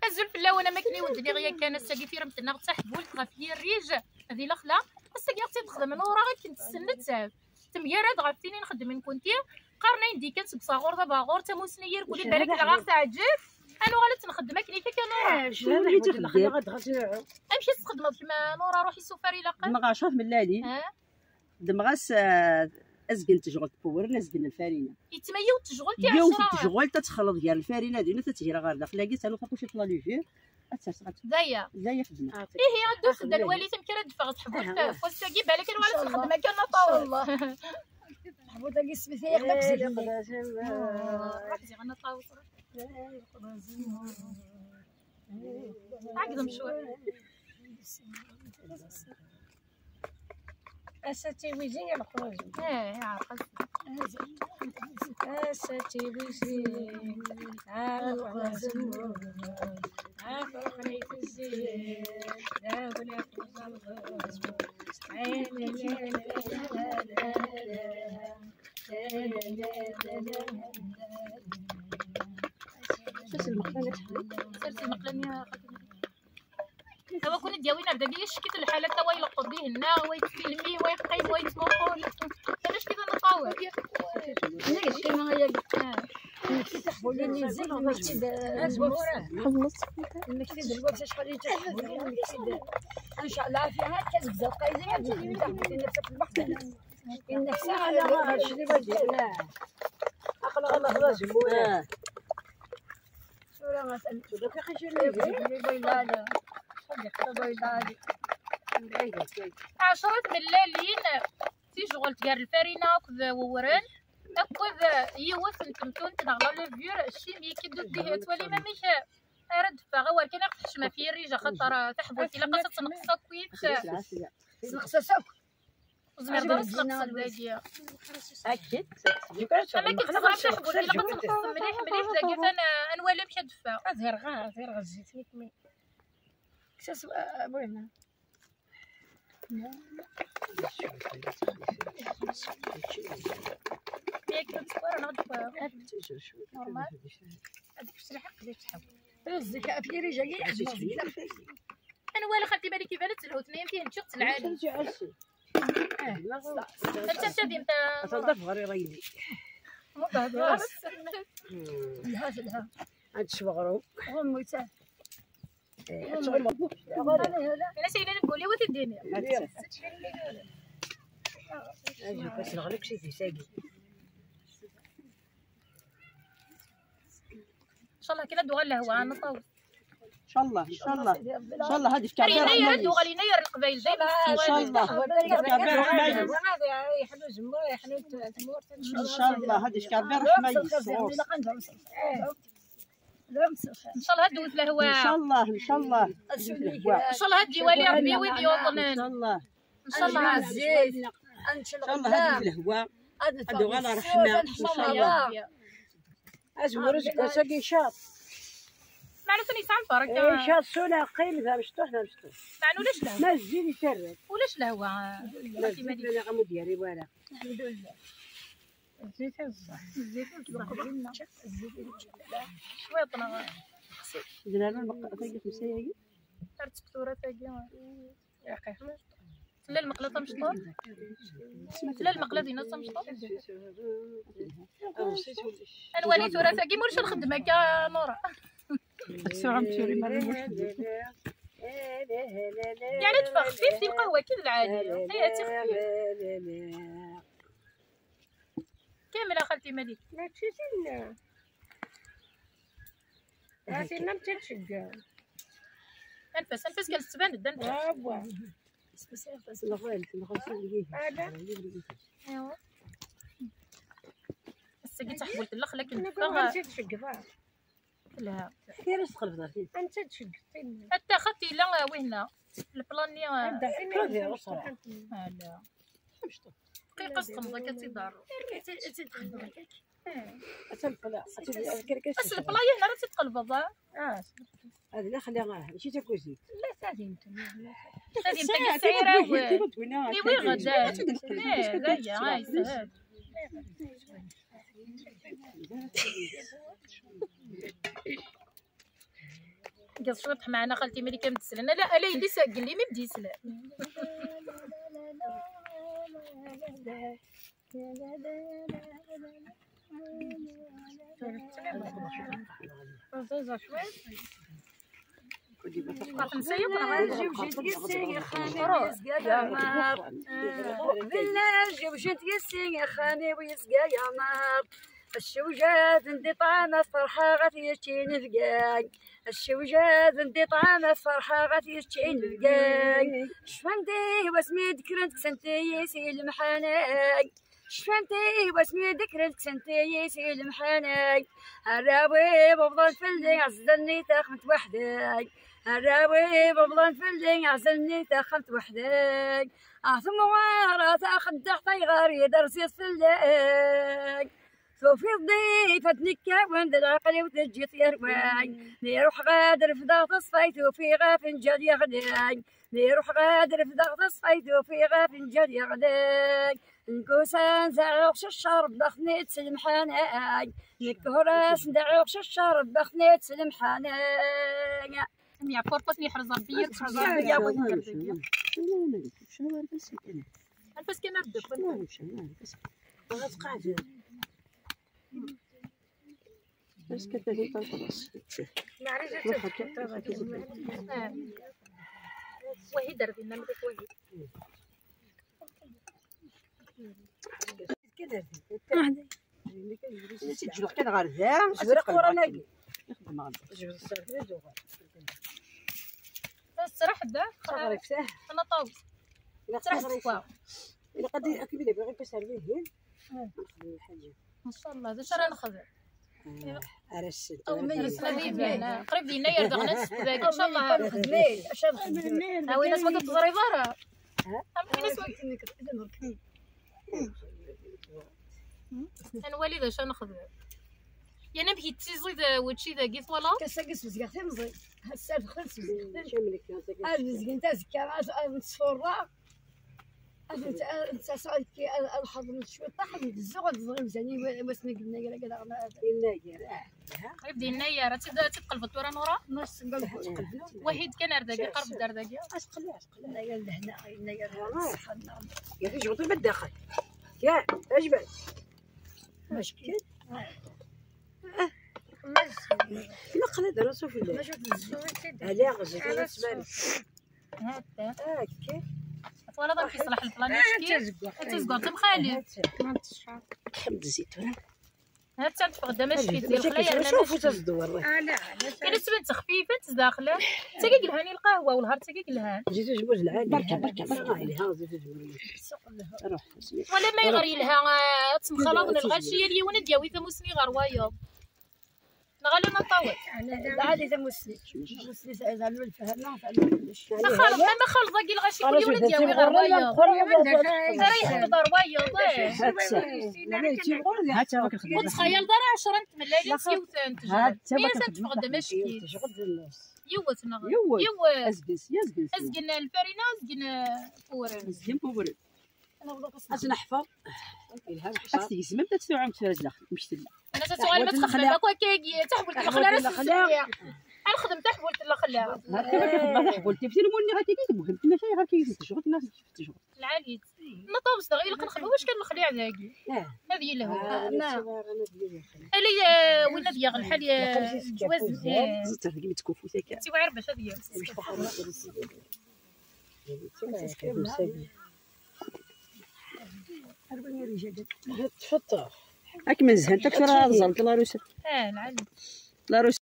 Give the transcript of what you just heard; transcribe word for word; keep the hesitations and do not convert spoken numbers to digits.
Azul fell-awen, am akken i wen-d-nniɣ yakan, ass-agi tiremt-nneɣ d taḥbult ɣef yirrij di lexla. Ass-agi ad ɣ-tt-id-texdem Nura akken tessen nettat. Temgarad ɣef tin i nxeddem nekkenti. Qqaren ayen d-ikkan seg usaɣur d abaɣur, tamussni irkul ibarek la ɣ-teɛǧeb. Ad nuɣal ad tt-nxeddem akken i akka Nura. Amek i tt-txedmeḍ kemm a Nura? Ruḥ isufar ilaqen. Dmeɣ ɛecra tmellalin. Dmeɣ-as, ah, azgen n tejɣelt n wewren, azgen n lfarina. Yettma yiwet tejɣelt i yiwet n tejɣelt ad texleḍ gar lfarina d inut ad tt-greɣ ɣer daxel-agi, ternu takuciṭ la levure, ad tt-terseɣ. D aya. D aya xedmeɣ. Ihi ad d-tedda lwalit amek ara d-teffeɣ teḥbult n wass-agi, balak ad nuɣal ad tt-nxeddem akka naṭawer. Teḥbult-agi isem-is aqziɣ naṭawer. Ɛegdem cwiṭ. Asati wizi alxuzu. Eh, ɛerqet. Asati wizi alxuzu. Ɛerqet wizi. Sers lmeqla-nni. Awa kun d-yawin ar dagi, yeccek-it lḥal akka, wa ileqqeḍ dihenna, wa yettfilmi, wa yeqqim, wa yettmuqul. Ala ccek-it ad neṭṭawel. Nekk d, nekk d lwaqt acḥal i d taḥbulin, nekk d, ncallah fi had kazegza qayzin ad yexdem taḥbulin nefsa fi lmeḥkama. Nekk d, ala, ala, ala, ala, aql-aɣ neḥḍa azemmur. Tura atan. Tura fi xicin. Bayḍa. Bayḍa. Ɛecra tmellalin, tijɣelt gar lfarina akked wewren, akked yiwet n temtunt neɣ la levure chimique, d-, d-, twalim amek ara d-teffeɣ, awer kan ad ɣ-teḥcem ɣef yirrij, axaṭer taḥbult ilaq ad tt-tneqs akkit. Tneqs-as akk. Ur zmireḍ ara ad tneqseḍ dagi. Akkit. Am akken teẓram taḥbult ilaq ad tneqseḍ mliḥ mliḥ dagi, atan, ah, ad nwali amek ad d-teffeɣ. Ad herɣa, ad herɣa zzit-nni kmi. Kkes-as, ah, ah, win. Yak ad teffeɣ neɣ ad teffeɣ? Normal. Ad tekkes lḥeqq di tḥew. Zik, af yirij-agi, ad nwali xalti Malik iban ad telhu, tenna-yam tihin ččiɣ-tt lɛali. Anta tadimt? Atan d afɣar iɣayli. Ma tehder. Telha, telha. Ad tecbeɣ rum. Rum, wita. Eh, ad tɣelmeḍ. Ala seyla n wul-iw ad t-id-ini. Ad tneɣlek si tisa-agi. Inchallah kan ad d-tuɣal lehwa, ad neṭṭaw. Inchallah, inchallah. Inchallah ad yefk Rebbi yennayer ad d-tuɣal yennayer n Leqbayel dayem. Inchallah. Ad yefk Rebbi ṛṛeḥma-ines. Inchallah ad yefk Rebbi ṛṛeḥma-ines. Inchallah ad d-tewwet lehwa. Inchallah, inchallah. Inchallah ad d-iwali Rebbi wid yuḍnen. Inchallah. Inchallah. Inchallah ad d-tewwet lehwa. Ad d-tuɣal ṛṛeḥma. Inchallah. Azemmur useggas-agi icaḍ. Meɛna atan yesɛa lbaraka. Eh, icaḍ sula qqim d amecṭuḥ, d amecṭuḥ. Meɛna ulac lehwa. Ma zzin itarrat. Ulac lehwa. Ma zzin ula ɣamu d-yerri wara. Zzit aẓẓaḥ. Zzit aẓẓaḥ. Cwiṭ neɣ. Dlala lmeqla tagi xemsa yagi. Ar tektura tagi. Tella lmeqla tamecṭuḥt? Tella lmeqla dinna tamecṭuḥt? Ad nwali tura tagi, ma ulac ad nxeddem akka, Nura. Yeɛni ad teffeɣ xfift i lqahwa-agi d lɛali. Ay, ad tixfif. Kamel a xalti Malik. Mačči tinna. Ah, tinna am tin tcegga. Anef-as, anef-as kan tettban-d, anef-as. Awwa. Ala. Ass-agi d taḥbult n lexla akken teffeɣ. Naqen am tin tcegga. La. Kra tqelbeḍ ar tin. Anta tcegga? Hatta xaṭi la, ah, wihna. Leplan-nni, ah. Anda tin? Ala. Dqiqa s txemḍ akka ad tt-id-terreḍ. Atan qla-, atan kerkas. As lepla-ya hna ara tt-id-tqelbeḍ, ah? Ah. Hadi la xli, ah, mačči takuzit. La tadimt. Tadimt tagi tesɛa irawal. Iwi ɣedan. Eh, d aya, ah, yeshel. Qeṣ cwiṭ meɛna xalti Malika m-d-slan. Ala, ala yelli-s n yelli-m i m-d-yeslan. Xemsa yakk neɣ ayen? Jewjent yes-i, ixxam-iw yezga d aɣmar. Qbel jewjent yes-i, ixxam-iw yezga d aɣmar. Ccewjat n di ṭṭɛam, ad ferḥeɣ ad t-yečč inebgan. Ccewjat n di ṭṭɛam, ad ferḥeɣ ad t-yečč inebgan. Cfant-iyi wasmi d-kkrent, kksent-iyi si lemḥani. Cfant-iyi wasmi d-kkrent, kksent-iyi si lemḥani. Arraw-iw wwḍen fell-i, ɛezlen-iyi taxxamt weḥd-i. Arraw-iw wwḍen fell-i, ɛezlen-iyi taxxamt weḥd-i. Ah, tamɣara taxeddaɛt, ayɣer i d-terziḍ fell-i? Tufiḍ-d ifadden kkawen, d lɛeql-iw teǧǧiḍ yerway. Mi ruḥeɣ ad refdeɣ taṣfayt, ufiɣ afenǧal yeɣlay. Mi ruḥeɣ ad refdeɣ taṣfayt, ufiɣ afenǧal yeɣlay. Nekk usan zaɛuɣ s ccer, rebbaɣ-ten-id s lemḥani. Nekk ur asen-daɛuɣ s ccer, rebbaɣ-ten-id s lemḥani. Am yeɛfurṭuten yeḥrez Rebbi, yir ttejjir, yir win yerẓ. Anef-as kan ar ddukkel. Anef-as kan. Est-ce que t'as dit pas خلاص؟ معليش، آه. وحيد راه بينا مليح وحيد. تجبد كده غير ذا، مش تقلب. الصراحة ده، أنا طاوس. لا، تروح تسكوا. إلا قد يأكل لي بغيت بس عليه هين. نخدم الحاجة. إن شاء الله، هذا شرا نخدم. آه، على الشد. أو ما يسمى دينا. قريب دينا يا دغنا نسبك. إن شاء الله. أو الناس ما تتزري برا. ها؟ أو الناس ما نولي ذا شنو نخدم. يعني بغيت تيزيد وتشي ذا قيت ولا؟ كسا قيس بزقا تيمزي. هسا دخلت بزقا. شملك يا زكي. هاد بزقا انت زكا، هاد نصفر. انت، انت سؤال كي الحظ من شوي طاح من الزوغ الزغيم زاني. واسمي قلنا يا راه قلنا. قلنا يا راه. قريب دينا يا راه تبدا تقلب التورا نورا. نص قلب تقلب. وحيد كان أرداقي، قرب درداقي. اش قلنا، اش قلنا يا لهنا، يا لهنا. يا في جوطي بالداخل. يا اجبد. مشكل. ما قلنا دابا شوف. ما شوف الزوج. عليها غزيت. هكا. ولا ضرك يصلح البلان. آه، مشكل. تزكو. تزكو، تم خالي. الحمد الزيتون. ها تنتفق دا ماشي كيدير خلايا. شوفوا تزدور. كاين تبان تخفيفه تزداخله. تاكي قلهاني القهوه والهار تاكي قلهان. زيت جبوز العالي. بركه، بركه، بركه. عليها زيت جبوز. روح. ولا ما يغري لها، آه، تمخلط من الغاشيه اليوم دياوي ثموسني غير وايض. نغالي ما نطول. العالي ثموسني. ثموسني زعلوا الفهمه، زعلوا كلش. ما خالط، ما خالط ذاك الغاشي كل يوم دياوي غير وايض. راه يحفظ غير وايض. وتخيل دار عشرة نتملى لي سيوتان تجرد. مية تنتفق دا ماشي. يوت نغ-، يوت. يوت. أزقن، يا أزقن. أزقن الفرينة، أزقن فورن. أزقن فورن. أنا نحفظ. أكتي يسمى بدات ساعة متفرز داخل، مش تلا. أنا تسوال ما تخدم، أكو كي تحبل تحبل تلخلا، راس الخلا. الخدم تحبل تلخلا. ما تبغى تبغى تحبل، تبغى المهم، كنا شيء غير كي تشغل، كنا تشغل. العالية. نطوس دغيا يلقى نخدمو، واش كان الخليع ذاكي؟ هذه اللي هو. آه، لا. اللي، آه، وين هذه يا الحال يا جواز، آه. زدت هذيك متكوفو ثاك. تيوعر باش هذه. تفطر. هاك من زهنتك شو راه زلط لا روسه. اه، العالية. لا روسه.